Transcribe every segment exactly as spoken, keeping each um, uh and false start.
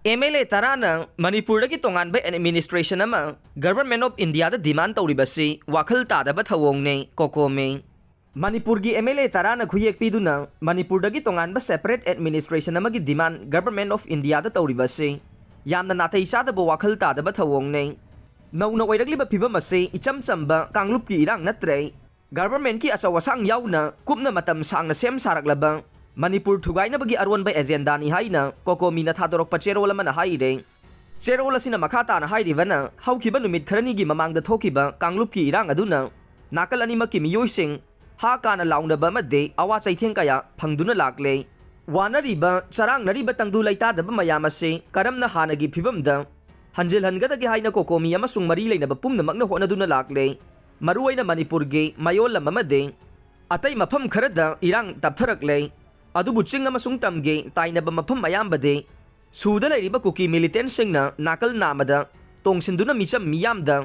M L A ꯇꯔꯥꯅ ꯃꯅꯤꯄꯨꯔꯗꯒꯤ ꯇꯣꯉꯥꯟꯕ administration ꯑꯃ ꯒꯚꯔꯟꯃꯦꯟꯠ ꯑꯣꯐ ꯏꯟꯗꯤꯌꯥꯗ ꯗꯤꯃꯥꯟ ꯇꯧꯔꯤꯕꯁꯤ ꯋꯥꯈꯜ ꯇꯥꯗꯕ ꯊꯧꯑꯣꯡꯅꯤ, ꯀꯣꯀꯣꯃꯤ꯫ ꯃꯅꯤꯄꯨꯔꯒꯤ ꯑꯦꯝ ꯑꯦꯜ ꯑꯦ ꯇꯔꯥꯅ ꯈꯨꯌꯦꯛ ꯄꯤꯗꯨꯅ ꯃꯅꯤꯄꯨꯔꯗꯒꯤ ꯇꯣꯉꯥꯟꯕ ꯁꯦꯄꯔꯦꯠ ꯑꯦꯗꯃꯤꯅꯤꯁꯇ꯭ꯔꯦꯁꯟ ꯑꯃꯒꯤ ꯗꯤꯃꯥꯟ ꯒꯚꯔꯟꯃꯦꯟꯠ ꯑꯣꯐ ꯏꯟꯗꯤꯌꯥꯗ ꯇꯧꯔꯤꯕꯁꯤ ꯌꯥꯝꯅ ꯅꯥꯇꯩ ꯆꯥꯗꯕ ꯋꯥꯈꯜ ꯇꯥꯗꯕ ꯊꯧꯑꯣꯡꯅꯤ꯫ ꯅꯧꯅ ꯑꯣꯏꯔꯛꯂꯤꯕ ꯐꯤꯕꯝ ꯑꯁꯤ ꯏꯆꯝ ꯆꯝꯕ ꯀꯥꯡꯂꯨꯞꯀꯤ ꯏꯔꯥꯡ ꯅꯠꯇ꯭ꯔꯦ꯫ ꯒꯚꯔꯟꯃꯦꯟꯠꯀꯤ ꯑꯆꯧ ꯑꯁꯥꯡ ꯌꯥꯎꯅ ꯀꯨꯞꯅ ꯃꯇꯝ ꯁꯥꯡꯅ ꯁꯦꯝ ꯁꯥꯔꯛꯂꯕ ꯃꯅꯤꯄꯨꯔ ꯊꯨꯒꯥꯏꯅꯕꯒꯤ ꯑꯔꯣꯟꯕ ꯑꯦꯖꯦꯟꯗꯥꯅꯤ ꯍꯥꯏꯅ ꯀꯣꯀꯣꯃꯤꯅ ꯊꯥꯗꯣꯔꯛꯄ ꯆꯦꯔꯣꯜ ꯑꯃꯅ ꯍꯥꯏꯔꯦ꯫ ꯆꯦꯔꯣꯜ ꯑꯁꯤꯅ ꯃꯈꯥ ꯇꯥꯅ ꯍꯥꯏꯔꯤꯕꯅ, ꯍꯧꯈꯤꯕ ꯅꯨꯃꯤꯠ ꯈꯔꯅꯤꯒꯤ ꯃꯃꯥꯡꯗ ꯊꯣꯛꯈꯤꯕ ꯀꯥꯡꯂꯨꯞꯀꯤ ꯏꯔꯥꯡ ꯑꯗꯨꯅ ꯅꯥꯀꯜ ꯑꯅꯤꯃꯛꯀꯤ ꯃꯤꯑꯣꯏꯁꯤꯡ ꯍꯥ ꯀꯥꯅ ꯂꯥꯎꯅꯕ ꯑꯃꯗꯤ ꯑꯋꯥ ꯆꯩꯊꯦꯡ ꯀꯌꯥ ꯐꯪꯗꯨꯅ ꯂꯥꯛꯂꯦ꯫ ꯋꯥꯅꯔꯤꯕ, ꯆꯔꯥꯡꯅꯔꯤꯕ ꯇꯪꯗꯨ ꯂꯩꯇꯥꯗꯕ ꯃꯌꯥꯝ ꯑꯁꯤ ꯀꯔꯝꯅ ꯍꯥꯟꯅꯒꯤ ꯐꯤꯕꯝꯗ ꯍꯟꯖꯤꯜꯍꯟꯒꯗꯒꯦ ꯍꯥꯏꯅ ꯀꯣꯀꯣꯃꯤ ꯑꯃꯁꯨꯡ ꯃꯔꯤ ꯂꯩꯅꯕ ꯄꯨꯝꯅꯃꯛꯅ ꯍꯣꯠꯅꯗꯨꯅ ꯂꯥꯛꯂꯦ꯫ ꯃꯔꯨꯑꯣꯏꯅ ꯃꯅꯤꯄꯨꯔꯒꯤ ꯃꯌꯣꯜ ꯂꯝ ꯑꯃꯗꯤ ꯑꯇꯩ ꯃꯐꯝ ꯈꯔꯗ ꯏꯔꯥꯡ ꯇꯞꯊꯔꯛꯂꯦ꯫ ꯑꯗꯨꯕꯨ ꯆꯤꯡ ꯑꯃꯁꯨꯡ ꯇꯝꯒꯤ ꯇꯥꯏꯅꯕ ꯃꯐꯝ ꯑꯌꯥꯝꯕꯗꯤ ꯁꯨꯗ ꯂꯩꯔꯤꯕ ꯀꯨꯀꯤ ꯃꯤꯂꯤꯇꯦꯟꯠꯁꯤꯡꯅ ꯅꯥꯀꯜ ꯅꯥꯝꯃꯗ ꯇꯣꯡꯁꯤꯟꯗꯨꯅ ꯃꯤꯆꯝ ꯃꯤꯌꯥꯝꯗ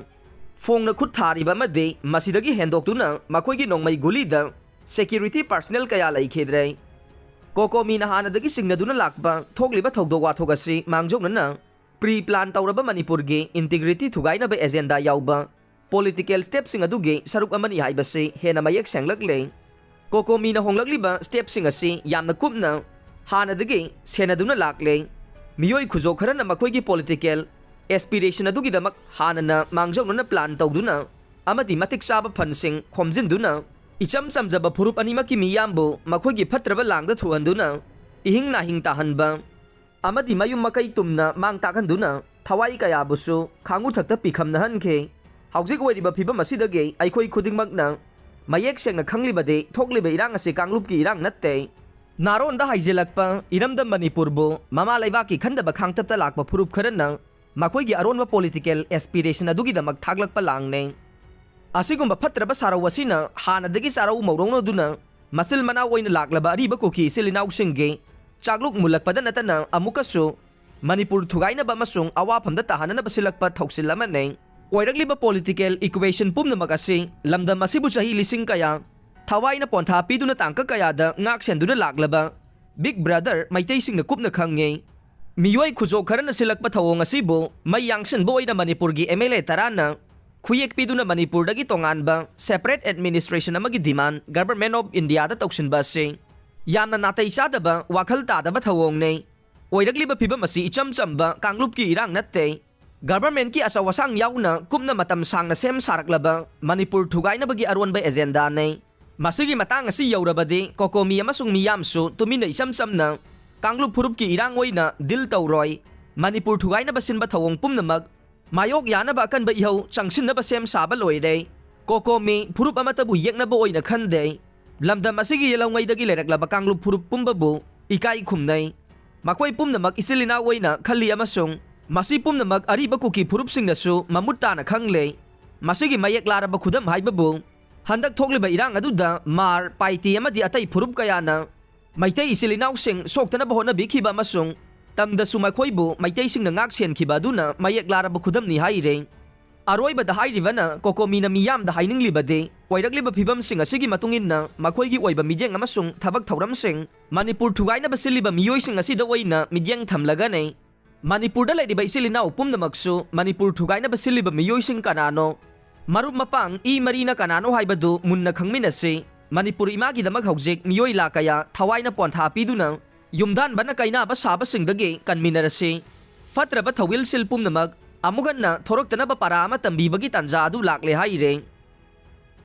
ꯐꯣꯡꯅ ꯈꯨꯠ ꯊꯥꯔꯤꯕ ꯑꯃꯗꯤ ꯃꯁꯤꯗꯒꯤ ꯍꯦꯟꯗꯣꯛꯇꯨꯅ ꯃꯈꯣꯏꯒꯤ ꯅꯣꯡꯃꯩ ꯒꯨꯂꯤꯗ ꯁꯦꯀ꯭ꯌꯨꯔꯤꯇꯤ ꯄꯥꯔꯁꯅꯦꯜ ꯀꯌꯥ ꯂꯩꯈꯤꯗ꯭ꯔꯦ꯫ ꯀꯣꯀꯣꯃꯤꯅ ꯍꯥꯟꯅꯗꯒꯤ ꯆꯤꯡꯅꯗꯨꯅ ꯂꯥꯛꯄ ꯊꯣꯛꯂꯤꯕ ꯊꯧꯗꯣꯛ ꯋꯥꯊꯣꯛ ꯑꯁꯤ ꯃꯥꯡꯖꯧꯅꯅ ꯄ꯭ꯔꯤ ꯄ꯭ꯂꯥꯟ ꯇꯧꯔꯕ ꯃꯅꯤꯄꯨꯔꯒꯤ ꯏꯟꯇꯤꯒ꯭ꯔꯤꯇꯤ ꯊꯨꯒꯥꯏꯅꯕ ꯑꯦꯖꯦꯟꯗꯥ ꯌꯥꯎꯕ ꯄꯣꯂꯤꯇꯤꯀꯦꯜ ꯁ꯭ꯇꯦꯞꯁꯤꯡ ꯑꯗꯨꯒꯤ ꯁꯔꯨꯛ ꯑꯃꯅꯤ ꯍꯥꯏꯕꯁꯤ ꯍꯦꯟꯅ ꯃꯌꯦꯛ ꯁꯦꯡꯂꯛꯂꯦ꯫ ꯀꯣꯀꯣꯃꯤꯅ ꯍꯣꯡꯂꯛꯂꯤꯕ ꯁ꯭ꯇꯦꯞꯁꯤꯡ ꯑꯁꯤ ꯌꯥꯝꯅ ꯀꯨꯞꯅ ꯍꯥꯟꯅꯗꯒꯤ ꯁꯦꯟꯅꯗꯨꯅ ꯂꯥꯛꯂꯦ꯫ ꯃꯤꯑꯣꯏ ꯈꯨꯖꯣꯛ ꯈꯔꯅ ꯃꯈꯣꯏꯒꯤ ꯄꯣꯂꯤꯇꯤꯀꯦꯜ ꯑꯦꯁꯄꯤꯔꯦꯁꯟ ꯑꯗꯨꯒꯤꯗꯃꯛ ꯍꯥꯟꯅꯅ ꯃꯥꯡꯖꯧꯅꯅ ꯄ꯭ꯂꯥꯟ ꯇꯧꯗꯨꯅ ꯑꯃꯗꯤ ꯃꯇꯤꯛ ꯆꯥꯕ ꯐꯟꯁꯤꯡ ꯈꯣꯝꯖꯤꯟꯗꯨꯅ ꯏꯆꯝ ꯆꯝꯖꯕ ꯐꯨꯔꯨꯞ ꯑꯅꯤꯃꯛꯀꯤ ꯃꯤꯌꯥꯝꯕꯨ ꯃꯈꯣꯏꯒꯤ ꯐꯠꯇ꯭ꯔꯕ ꯂꯥꯡꯗ ꯊꯨꯍꯟꯗꯨꯅ ꯏꯍꯤꯡ ꯅꯥꯍꯤꯡ ꯇꯥꯍꯟꯕ ꯑꯃꯗꯤ ꯃꯌꯨꯝ ꯃꯀꯩ ꯇꯨꯝꯅ ꯃꯥꯡ ꯇꯥꯛꯍꯟꯗꯨꯅ ꯊꯋꯥꯏ ꯀꯌꯥꯕꯨꯁꯨ ꯈꯥꯡꯉꯨꯊꯛꯇ ꯄꯤꯈꯝꯅꯍꯟꯈꯤ꯫ ꯍꯧꯖꯤꯛ ꯑꯣꯏꯔꯤꯕ ꯐꯤꯕꯝ ꯑꯁꯤꯗꯒꯤ ꯑꯩꯈꯣꯏ ꯈꯨꯗꯤꯡꯃꯛꯅ ꯃꯌꯦꯛ ꯁꯦꯡꯅ ꯈꯪꯂꯤꯕꯗꯤ ꯊꯣꯛꯂꯤꯕ ꯏꯔꯥꯡ ꯑꯁꯤ ꯀꯥꯡꯂꯨꯞꯀꯤ ꯏꯔꯥꯡ ꯅꯠꯇꯦ꯫ ꯅꯥꯔꯣꯟꯗ ꯍꯥꯏꯖꯤꯜꯂꯛꯄ ꯏꯔꯝꯗꯝ ꯃꯅꯤꯄꯨꯔꯕꯨ ꯃꯃꯥ ꯂꯩꯕꯥꯛꯀꯤ ꯈꯟꯗꯕ ꯈꯥꯡꯇꯞꯇ ꯂꯥꯛꯄ ꯐꯨꯔꯨꯞ ꯈꯔꯅ ꯃꯈꯣꯏꯒꯤ ꯑꯔꯣꯟꯕ ꯄꯣꯂꯤꯇꯤꯀꯦꯜ ꯑꯦꯁꯄꯤꯔꯦꯁꯟ ꯑꯗꯨꯒꯤꯗꯃꯛ ꯊꯥꯛꯂꯛꯄ ꯂꯥꯡꯅꯦ꯫ ꯑꯁꯤꯒꯨꯝꯕ ꯐꯠꯇ꯭ꯔꯕ ꯁꯥꯔꯧ ꯑꯁꯤꯅ ꯍꯥꯟꯅꯗꯒꯤ ꯆꯥꯔꯧ ꯃꯧꯔꯧꯅꯗꯨꯅ ꯃꯆꯤꯜ ꯃꯅꯥꯎ ꯑꯣꯏꯅ ꯂꯥꯛꯂꯕ ꯑꯔꯤꯕ ꯀꯨꯀꯤ ꯏꯆꯤꯜ ꯏꯅꯥꯎꯁꯤꯡꯒꯤ ꯆꯥꯛꯂꯨꯛ ꯃꯨꯜꯂꯛꯄꯗ ꯅꯠꯇꯅ ꯑꯃꯨꯛꯀꯁꯨ ꯃꯅꯤꯄꯨꯔ ꯊꯨꯒꯥꯏꯅꯕ ꯑꯃꯁꯨꯡ ꯑꯋꯥꯐꯝꯗ ꯇꯥꯍꯟꯅꯅꯕ ꯁꯤꯜꯂꯛꯄ ꯊꯧꯁꯤꯜ ꯑꯃꯅꯤ꯫ ꯑꯣꯏꯔꯛꯂꯤꯕ ꯄꯣꯂꯤꯇꯤꯀꯦꯜ ꯏꯀ꯭ꯋꯦꯁꯟ ꯄꯨꯝꯅꯃꯛ ꯑꯁꯤ ꯂꯝꯗꯝ ꯑꯁꯤꯕꯨ ꯆꯍꯤ ꯂꯤꯁꯤꯡ ꯀꯌꯥ ꯊꯋꯥꯏꯅ ꯄꯣꯟꯊꯥ ꯄꯤꯗꯨꯅ ꯇꯥꯡꯀꯛ ꯀꯌꯥꯗ ꯉꯥꯛ ꯁꯦꯟꯗꯨꯅ ꯂꯥꯛꯂꯕ ꯕꯤꯛ ꯕ꯭ꯔꯗꯔ ꯃꯩꯇꯩꯁꯤꯡꯅ ꯀꯨꯞꯅ ꯈꯪꯉꯤ꯫ ꯃꯤꯑꯣꯏ ꯈꯨꯖꯣꯛ ꯈꯔꯅ ꯁꯤꯜꯂꯛꯄ ꯊꯧꯑꯣꯡ ꯑꯁꯤꯕꯨ ꯃꯩ ꯌꯥꯡꯁꯤꯟꯕ ꯑꯣꯏꯅ ꯃꯅꯤꯄꯨꯔꯒꯤ ꯑꯦꯝ ꯑꯦꯜ ꯑꯦ ꯇꯔꯥꯅ ꯈꯨꯌꯦꯛ ꯄꯤꯗꯨꯅ ꯃꯅꯤꯄꯨꯔꯗꯒꯤ ꯇꯣꯉꯥꯟꯕ separate administration ꯑꯃꯒꯤ demand Government of Indiaꯗ ꯇꯧꯁꯤꯟꯕ ꯑꯁꯤ ꯌꯥꯝꯅ ꯅꯥꯇꯩ ꯆꯥꯗꯕ, ꯋꯥꯈꯜ ꯇꯥꯗꯕ ꯊꯧꯑꯣꯡꯅꯤ꯫ ꯑꯣꯏꯔꯛꯂꯤꯕ ꯐꯤꯕꯝ ꯑꯁꯤ ꯏꯆꯝ ꯆꯝꯕ ꯀꯥꯡꯂꯨꯞꯀꯤ ꯏꯔꯥꯡ ꯅꯠꯇꯦ꯫ Governmentꯀꯤ ꯑꯆꯧ ꯑꯁꯥꯡ ꯌꯥꯎꯅ ꯀꯨꯞꯅ ꯃꯇꯝ ꯁꯥꯡꯅ ꯁꯦꯝ ꯁꯥꯔꯛꯂꯕ ꯃꯅꯤꯄꯨꯔ ꯊꯨꯒꯥꯏꯅꯕꯒꯤ ꯑꯔꯣꯟꯕ ꯑꯦꯖꯦꯟꯗꯥꯅꯤ꯫ ꯃꯁꯤꯒꯤ ꯃꯇꯥꯡ ꯑꯁꯤ ꯌꯧꯔꯕꯗꯤ ꯀꯣꯀꯣꯃꯤ ꯑꯃꯁꯨꯡ ꯃꯤꯌꯥꯝꯁꯨ ꯇꯨꯃꯤꯟꯅ ꯏꯆꯝ ꯆꯝꯅ ꯀꯥꯡꯂꯨꯞ ꯐꯨꯔꯨꯞꯀꯤ ꯏꯔꯥꯡ ꯑꯣꯏꯅ deal ꯇꯧꯔꯣꯏ꯫ ꯃꯅꯤꯄꯨꯔ ꯊꯨꯒꯥꯏꯅꯕ ꯁꯤꯟꯕ ꯊꯧꯑꯣꯡ ꯄꯨꯝꯅꯃꯛ ꯃꯥꯌꯣꯛ ꯌꯥꯅꯕ ꯑꯀꯟꯕ ꯏꯍꯧ ꯆꯪꯁꯤꯟꯅꯕ ꯁꯦꯝ ꯁꯥꯕ ꯂꯣꯏꯔꯦ꯫ ꯀꯣꯀꯣꯃꯤ ꯐꯨꯔꯨꯞ ꯑꯃꯠꯇꯕꯨ ꯌꯦꯛꯅꯕ ꯑꯣꯏꯅ ꯈꯟꯗꯦ꯫ ꯂꯝꯗꯝ ꯑꯁꯤꯒꯤ ꯌꯦꯜꯍꯧꯉꯩꯗꯒꯤ ꯂꯩꯔꯛꯂꯕ ꯀꯥꯡꯂꯨꯞ ꯐꯨꯔꯨꯞ ꯄꯨꯝꯕꯕꯨ ꯏꯀꯥꯏ ꯈꯨꯝꯅꯩ꯫ ꯃꯈꯣꯏ ꯄꯨꯝꯅꯃꯛ ꯏꯆꯤꯜ ꯏꯅꯥꯎ ꯑꯣꯏꯅ ꯈꯜꯂꯤ ꯑꯃꯁꯨꯡ ꯃꯁꯤ ꯄꯨꯝꯅꯃꯛ ꯑꯔꯤꯕ ꯀꯨꯀꯤ ꯐꯨꯔꯨꯞꯁꯤꯡꯅꯁꯨ ꯃꯃꯨꯠ ꯇꯥꯅ ꯈꯪꯂꯦ꯫ ꯃꯁꯤꯒꯤ ꯃꯌꯦꯛ ꯂꯥꯔꯕ ꯈꯨꯗꯝ ꯍꯥꯏꯕꯕꯨ ꯍꯟꯗꯛ ꯊꯣꯛꯂꯤꯕ ꯏꯔꯥꯡ ꯑꯗꯨꯗ ꯃꯥꯔ, ꯄꯥꯏꯇꯦ ꯑꯃꯗꯤ ꯑꯇꯩ ꯐꯨꯔꯨꯞ ꯀꯌꯥꯅ ꯃꯩꯇꯩ ꯏꯆꯤꯜ ꯏꯅꯥꯎꯁꯤꯡ ꯁꯣꯛꯇꯅꯕ ꯍꯣꯠꯅꯕꯤꯈꯤꯕ ꯑꯃꯁꯨꯡ ꯇꯝꯗꯁꯨ ꯃꯈꯣꯏꯕꯨ ꯃꯩꯇꯩꯁꯤꯡꯅ ꯉꯥꯛ ꯁꯦꯟꯈꯤꯕ ꯑꯗꯨꯅ ꯃꯌꯦꯛ ꯂꯥꯔꯕ ꯈꯨꯗꯝꯅꯤ ꯍꯥꯏꯔꯤ꯫ ꯑꯔꯣꯏꯕꯗ ꯍꯥꯏꯔꯤꯕꯅ ꯀꯣꯀꯣꯃꯤꯅ ꯃꯤꯌꯥꯝꯗ ꯍꯥꯏꯅꯤꯡꯂꯤꯕꯗꯤ ꯑꯣꯏꯔꯛꯂꯤꯕ ꯐꯤꯕꯝꯁꯤꯡ ꯑꯁꯤꯒꯤ ꯃꯇꯨꯡ ꯏꯟꯅ ꯃꯈꯣꯏꯒꯤ ꯑꯣꯏꯕ ꯃꯤꯠꯌꯦꯡ ꯑꯃꯁꯨꯡ ꯊꯕꯛ ꯊꯧꯔꯝꯁꯤꯡ ꯃꯅꯤꯄꯨꯔ ꯊꯨꯒꯥꯏꯅꯕ ꯁꯤꯜꯂꯤꯕ ꯃꯤꯑꯣꯏꯁꯤꯡ ꯑꯁꯤꯗ ꯑꯣꯏꯅ ꯃꯤꯠꯌꯦꯡ ꯊꯝꯂꯒꯅꯤ꯫ ꯃꯅꯤꯄꯨꯔꯗ ꯂꯩꯔꯤꯕ ꯏꯆꯤꯜ ꯏꯅꯥꯎ ꯄꯨꯝꯅꯃꯛꯁꯨ ꯃꯅꯤꯄꯨꯔ ꯊꯨꯒꯥꯏꯅꯕ ꯁꯤꯜꯂꯤꯕ ꯃꯤꯑꯣꯏꯁꯤꯡ ꯀꯅꯥꯅꯣ, ꯃꯔꯨꯞ ꯃꯄꯥꯡ ꯏ ꯃꯔꯤꯅ ꯀꯅꯥꯅꯣ ꯍꯥꯏꯕꯗꯨ ꯃꯨꯟꯅ ꯈꯪꯃꯤꯟꯅꯁꯤ꯫ ꯃꯅꯤꯄꯨꯔ ꯏꯃꯥꯒꯤꯗꯃꯛ ꯍꯧꯖꯤꯛ ꯃꯤꯑꯣꯏ ꯂꯥꯈ ꯀꯌꯥ ꯊꯋꯥꯏꯅ ꯄꯣꯟꯊꯥ ꯄꯤꯗꯨꯅ ꯌꯨꯝꯗꯥꯟꯕꯅ ꯀꯩꯅꯥꯕ ꯁꯥꯕꯁꯤꯡꯗꯒꯤ ꯀꯟꯃꯤꯟꯅꯔꯁꯤ꯫ ꯐꯠꯇ꯭ꯔꯕ ꯊꯧꯒꯤꯜꯁꯤꯜ ꯄꯨꯝꯅꯃꯛ ꯑꯃꯨꯛ ꯍꯟꯅ ꯊꯣꯔꯛꯇꯅꯕ ꯄꯔꯥ ꯑꯃ ꯇꯝꯕꯤꯕꯒꯤ ꯇꯥꯟꯖꯥ ꯑꯗꯨ ꯂꯥꯛꯂꯦ ꯍꯥꯏꯔꯦ꯫